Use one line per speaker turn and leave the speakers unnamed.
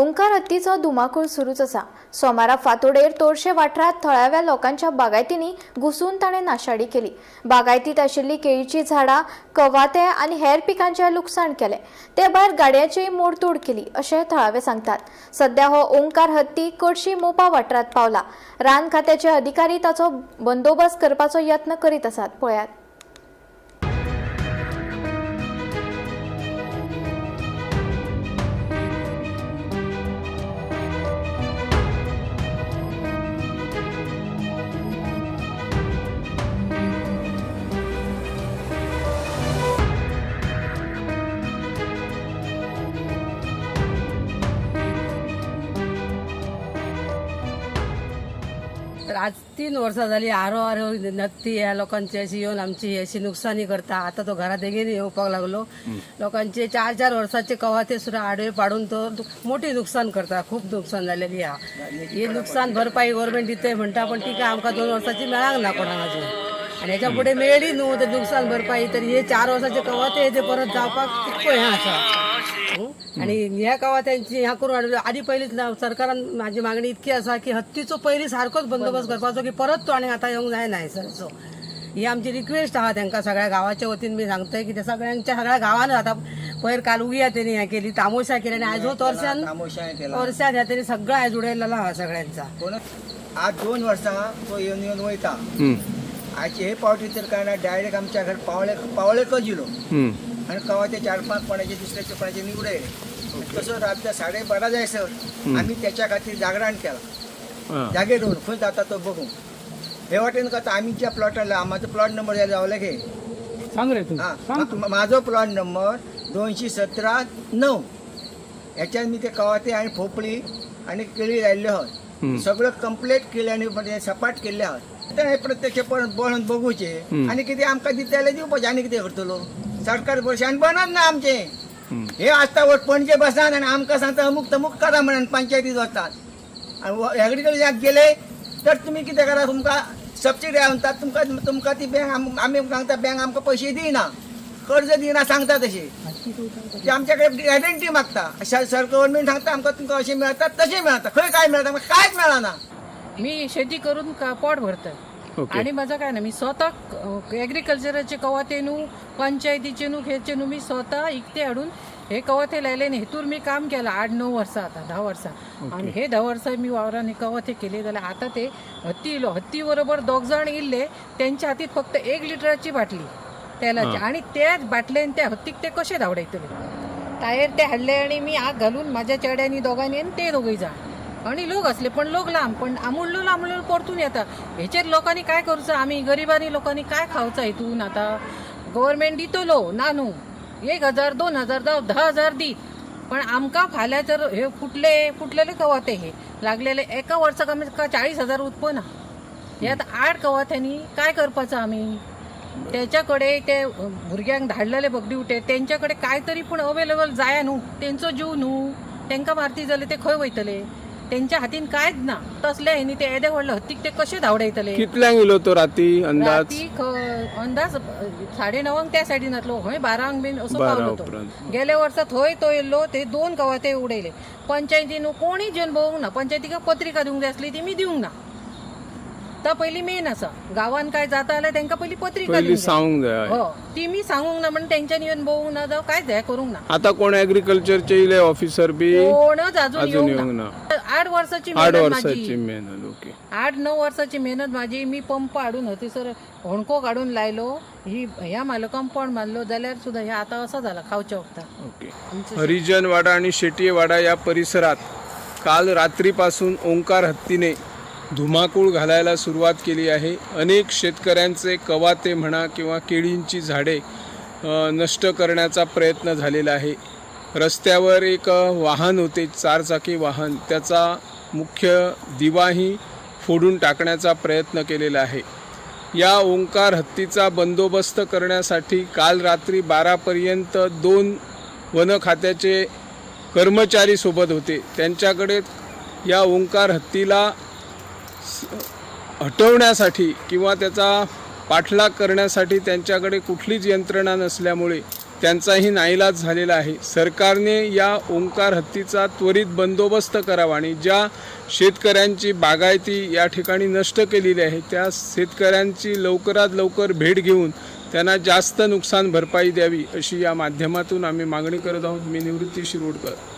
ओंकार हत्तीचो धुमाकूळ सुरूच आसा. सोमारा फांतोडेर तोरशे वाठारांत थळाव्या लोकांच्या बागायतींनी घुसून ताणें नाशाडी केली. बागायतींत आशिल्ली केळीची झाडां, कवाथे आनी हेर पिकांचें लुकसाण केलें. ते भायर गाडयांचीय मोडतोड केली अशें थळावे सांगतात. सध्या हो ओंकार हत्ती कडशी मोपा वाठारांत पावला. रान खात्याचे अधिकारी ताचो बंदोबस्त करपाचो यत्न करीत आसात. पळयात.
तर आज 3 वर्सां जाली आरो आरो नत्ती ह्या लोकांची अशी येवन आमची अशी नुकसानी करता. आता तो घरा देगेन येवपाक लागलो. लोकांचे 4-4 वर्साचे कवाथे सुद्धा आडवे पाडून तो मोठी नुकसान करता. खूप नुकसान झालेली हा. हे नुकसान भरपाई गव्हर्मेंट दिते म्हणटा, पण ती काय आमकां 2 वर्साची मेळांक ना कोणाक अजून. आनी हेच्या फुडें मेळ्ळी न्हू ते नुकसान भरपाई, तर हे 4 वर्साचे कवाथे ते परत जावपाक तितको हें आसा. आणि ह्या कवाथ्यांची ह्या करून हाडली. आदी पयलींच ना सरकारान माझी मागणी इतकी आसा की हत्तीचो पयलीं सारकोच बंदोबस्त करपाचो की परत तो आनी आतां येवंक जायना हयसरचो. ही आमची रिक्वेस्ट आहा तांकां सगळ्या गावाच्या वतीन मी सांगतय की ते सगळ्यांच्या सगळ्या गावान आतां पयर काल उगया तेणी हें केली, तामोशा केली आनी आयज हो तोरश्यान तोरश्यान ह्या तेणी सगळं आयज उडयलेलो आहा सगळ्यांचा.
कोण आज 2 वर्सां तो येवन येवन वयता. आयचे हे पावटी तर काय ना, डायरेक्ट आमच्या घर पावळे पावळेकच इलो आनी कवाचे 4-5 कोणाचे दुसऱ्याचे कोणाचे निवडे. तसो रातच्या 12:30 जायसर आमी त्याच्या खातीर जागरण केला. जागे दवरून खंय जाता तो बघूंक. हे वाटेन कथा आमी ज्या प्लॉटार माझो प्लॉट नंबर जावले घे.
सांग रे तू.
हां, माझो प्लॉट नंबर 217-9. ह्याच्यात मी ते कवाते आणि खोपळी आणि केळी लायल्ले आहात. सगळं कंप्लीट केले आणि म्हणजे सपाट केल्ले आहात. ते प्रत्यक्ष पण बळून बघूचे आणि कितें आमकां दिता जाल्यार दिवपाचें. आनी कितें करतलो सरकार भरशान बनत ना आमचें. हे आसता वट पणजे बसान आनी आमकां सांगता अमूक तमूक करा म्हणून पंचायतीत वतात आनी एग्रीकल्चराक गेले तर तुमी कितें करा, तुमकां सबसिडी म्हणतात. तुमकां तुमकां ती बँक आमी सांगता, बँक आमकां पयशे दिना, कर्ज दिना सांगता. तशें ते आमच्याकडे गॅरंटी मागता. सर गव्हर्मेंट सांगता आमकां तुमकां अशें मेळटा तशें मेळटा. खंय काय मेळटा? आमकां कांयच मेळना.
मी शेती करून का पोट भरतय. आणि माझं काय नाही, मी स्वतः ॲग्रिकल्चराचे कवाथे न्हू, पंचायतीचे न्हू, हेचे न्हू, मी स्वतः इकते हाडून हे कवाथे लायले. न्ही हेतूर मी काम केलं 8-9 वर्सां, आतां 10 वर्सां. आणि हे 10 वर्सां मी वावरान हे कवाथे केले. जाल्यार आतां ते हत्ती इलो. हत्ती बरोबर 2 जाण इल्ले, तेंच्या हातीत फक्त 1 लिटराची बाटली तेलाची, आणि त्याच बाटलेन त्या हत्तीक ते कशे धांवडायतले. टायर ते हाडले आणि मी आग घालून माझ्या चेड्यांनी दोगांनी आनी ते दोगूय जाण आणि लोक असले, पण लोक लांब, पण आमुडलो आमुडलो परतून येता. हेचेर लोकांनी काय करूचं? आमी गरिबांनी लोकांनी काय खावचं हितून? आतां गव्हर्मेंट दितलो ना न्हू, 1000 2000 जावं 10,000 दीत, पण आमकां फाल्यां जर हे फुटले फुटलेले कवाथे हे लागलेले एका वर्साक आमी 40,000 उत्पन्न. ह्यात 8 कवाथ्यांनी काय करपाचो आमी? त्याच्याकडे ते भुरग्यांक धाडलेले बघ ड्युटे, तेंच्याकडे काय तरी पूण अवेलेबल जाया न्हू. तेंचो जीव न्हू, तेंकां मारती जाल्यार ते खंय वयतले? तेंच्या हातीन कांयच ना. तसले हेनी ते येदे व्हडले हत्तीक ते कशे धांवडायतले?
कितल्यांक इलो तो राती अंदाज?
राती अंदाज 9:30 त्या सायडीन जातलो, हय 12 बीन असो
12
पावलो तो.
उपरांत.
गेल्या वर्सा थंय तो येयल्लो, ते 2 कवाथे उडयले. पंचायतीन कोणीच येवन बघूंक ना. पंचायतीक पत्रिका दिवंक जाय आसली, ती मी दिवंक ना. ता पयली मेन आसा, गांवान काय जाता जाल्यार तेंकां पयली पत्रिका
पयली
दिवंक जाय.
सांगूंक जाय.
हो, ती मी सांगूंक ना म्हण तेंच्यांनी येवन बघूंक ना, जावं कांयच हें करूंक ना.
आता कोण एग्रीकल्चरचे इले ऑफिसर बी
कोणच अजून
अजून
येवंक
येवंक
ना.
ना.
8 वर्साची
8
मेहनत
वर्साची
माझी.
मेहनत. ओके.
8-9 वर्साची मेहनत माझी. मी पंप हाडून हतीसर होणको काडून लायलो, ही ह्या मालकान पण मारलो, जाल्यार सुद्दां हे आतां असो जाला खावच्या वखदां.
ओके. हरिजनवाडा आणि शेटयेवाडा या परिसरात काल रात्रीपासून ओंकार हत्तीने धुमाकूळ घालायला सुरुवात केली आहे. अनेक शेतकऱ्यांचे कवाते म्हणा किंवा केळींची झाडे नष्ट करण्याचा प्रयत्न झालेला आहे. रस्त्यावर एक वाहन होते, चारचाकी वाहन, त्याचा मुख्य दिवाही फोडून टाकण्याचा प्रयत्न केलेला आहे. या ओंकार हत्तीचा बंदोबस्त करण्यासाठी काल रात्री 12पर्यंत 2 वन खात्याचे कर्मचारी सोबत होते. त्यांच्याकडे या ओंकार हत्तीला हटवण्यासाठी किंवा त्याचा पाठलाग करण्यासाठी त्यांच्याकडे कुठलीच यंत्रणा नसल्यामुळे त्यांचाही नाईलाज झालेला आहे. सरकारने या ओंकार हत्तीचा त्वरित बंदोबस्त करावा आणि ज्या शेतकऱ्यांची बागायती या ठिकाणी नष्ट केलेली आहे त्या शेतकऱ्यांची लवकरात लवकर भेट घेऊन त्यांना जास्त नुकसान भरपाई द्यावी अशी या माध्यमातून आम्ही मागणी करत आहोत. मी निवृत्ती शिरोडकर.